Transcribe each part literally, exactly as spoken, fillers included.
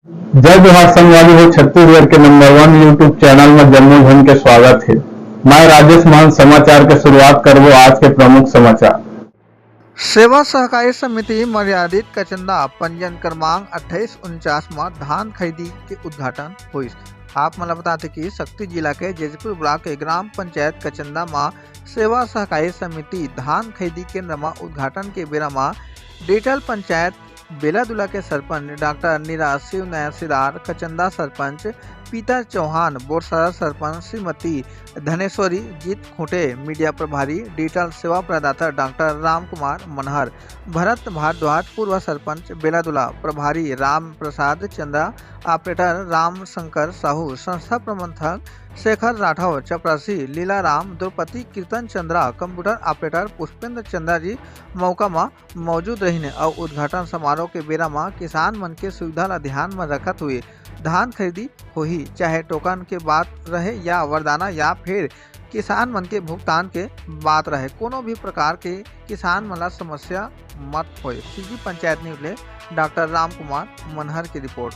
जय जोहार संगवारी हो, छत्तीसगढ़ के नंबर वन YouTube चैनल में जम्मो झन के स्वागत हे। मैं राजेश मान समाचार के शुरुआत करबो आज के प्रमुख समाचार। सेवा सहकारी समिति मर्यादित कचंदा पंजीयन क्रमांक अट्ठाईस उनचास म धान खरीदी के उद्घाटन होइस। आप मन ल बताते कि सक्ती जिला के जैजपुर ब्लॉक के ग्राम पंचायत कचंदा म सेवा सहकारी समिति धान खरीदी केंद्र म उद्घाटन के बेरा म डीडल पंचायत बेलादुला के सरपंच डॉक्टर निरा शिव नयन सिदार, कचंदा सरपंच पीतर चौहान, बोरसरा सरपंच श्रीमती धनेश्वरी जीत खूंटे, मीडिया प्रभारी डीडल सेवा प्रदाता डॉक्टर राम कुमार मनहर, भरत भारद्वाज, पूर्व सरपंच बेलादुला, प्रभारी राम प्रसाद चंद्रा, ऑपरेटर राम शंकर साहू, संस्था प्रबंधक शेखर राठौर, चपरासी लीला राम, द्रौपदी कीर्तन चंद्रा, कंप्यूटर ऑपरेटर पुष्पेंद्र चंद्रा जी मौका म मौजूद रहिन अउ उद्घाटन समारोह के बेरा म किसान मन के सुविधा ल ध्यान म रखत हुए धान खरीदी होही, चाहे टोकन के बात रहे या वरदाना या फिर किसान मन के भुगतान के बात रहे, कोनो भी प्रकार के किसान मन ला समस्या मत होए। सीजी पंचायत न्यूज ले डॉक्टर राम कुमार मनहर की रिपोर्ट।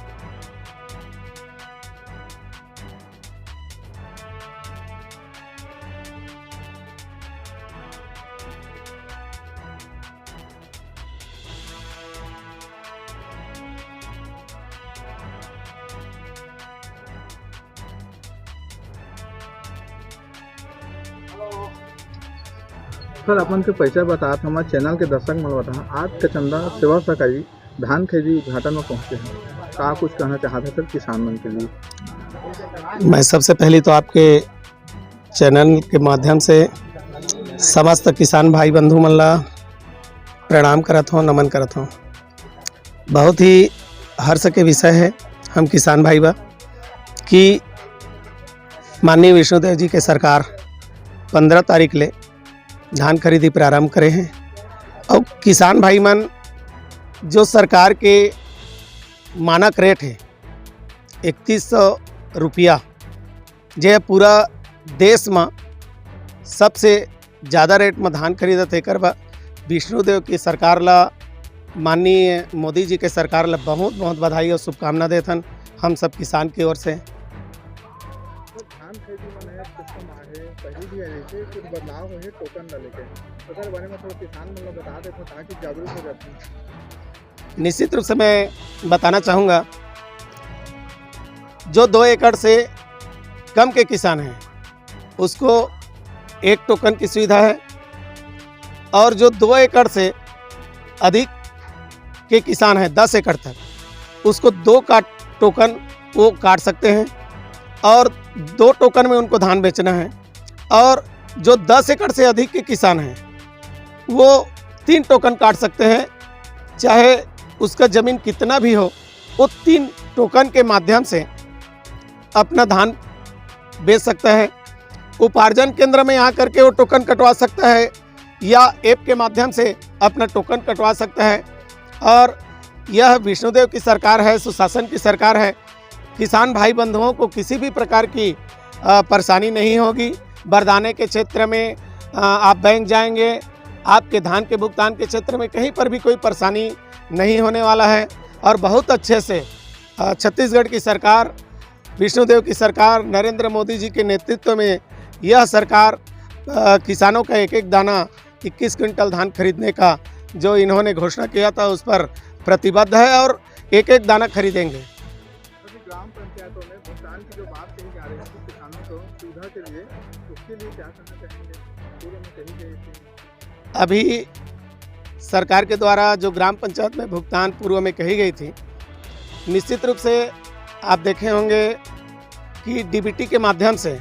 सर, अपन के परिचय बतात हमर चैनल के दर्शक मन ल बता। आज कचंदा सेवा सहकारी धान खरीदी उद्घाटन में पहुंचे हैं, का कुछ कहना चाहत है सर किसान मन के लिए? मैं सबसे पहले तो आपके चैनल के माध्यम से समस्त किसान भाई बंधु मन ला प्रणाम करत हूँ, नमन करत हूँ। बहुत ही हर्ष के विषय है हम किसान भाई बा कि माननीय विष्णुदेव जी के सरकार पंद्रह तारीख ले धान खरीदी प्रारंभ करे हैं और किसान भाई मन जो सरकार के मानक रेट है इकतीस सौ रुपया, जे पूरा देश म सबसे ज़्यादा रेट म धान खरीदत हे, एकर बर विष्णुदेव की सरकार ला, माननीय मोदी जी के सरकार ला बहुत बहुत बधाई और शुभकामना देथन हम सब किसान की ओर से। धान खरीदी में नया सिस्टम आए हे, पहली भी ऐसे कुछ बदलाव हुए टोकन ला लेके, ओकर बारे में थोड़ा किसान मन ला बता देते ताकि जागरूक हो जाते। निश्चित रूप से मैं बताना चाहूँगा, जो दो एकड़ से कम के किसान हैं, उसको एक टोकन की सुविधा है, और जो दो एकड़ से अधिक के किसान हैं, दस एकड़ तक, उसको दो काट टोकन वो काट सकते हैं, और दो टोकन में उनको धान बेचना है। और जो दस एकड़ से अधिक के किसान हैं, वो तीन टोकन काट सकते हैं, चाहे उसका ज़मीन कितना भी हो, वो तीन टोकन के माध्यम से अपना धान बेच सकता है। उपार्जन केंद्र में आ करके वो टोकन कटवा सकता है या ऐप के माध्यम से अपना टोकन कटवा सकता है। और यह विष्णुदेव की सरकार है, सुशासन की सरकार है। किसान भाई बंधुओं को किसी भी प्रकार की, अ, परेशानी नहीं होगी। बरदाने के क्षेत्र में, अ, आप बैंक जाएंगे, आपके धान के भुगतान के क्षेत्र में कहीं पर भी कोई परेशानी नहीं होने वाला है। और बहुत अच्छे से, अ, छत्तीसगढ़ की सरकार, विष्णुदेव की सरकार, नरेंद्र मोदी जी के नेतृत्व में यह सरकार, अ, किसानों का एक एक दाना इक्कीस क्विंटल धान खरीदने का जो इन्होंने घोषणा किया था, उस पर प्रतिबद्ध है और एक एक दाना खरीदेंगे। अभी ग्राम पंचायतों में भुगतान की जो बात कही जा रही है किसानों को सुविधा के लिए, उसके लिए क्या कहना चाहेंगे? पूर्व में कही गई थी। अभी सरकार के द्वारा जो ग्राम पंचायत में भुगतान पूर्व में कही गई थी, निश्चित रूप से आप देखे होंगे कि डीबीटी के माध्यम से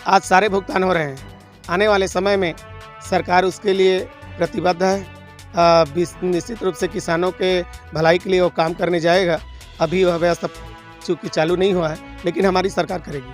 आज सारे भुगतान हो रहे हैं। आने वाले समय में सरकार उसके लिए प्रतिबद्ध है। अ, बिस-, निश्चित रूप से किसानों के भलाई के लिए वो काम करने जाएगा। अभी वह व्यवस्था चूँकि चालू नहीं हुआ है, लेकिन हमारी सरकार करेगी।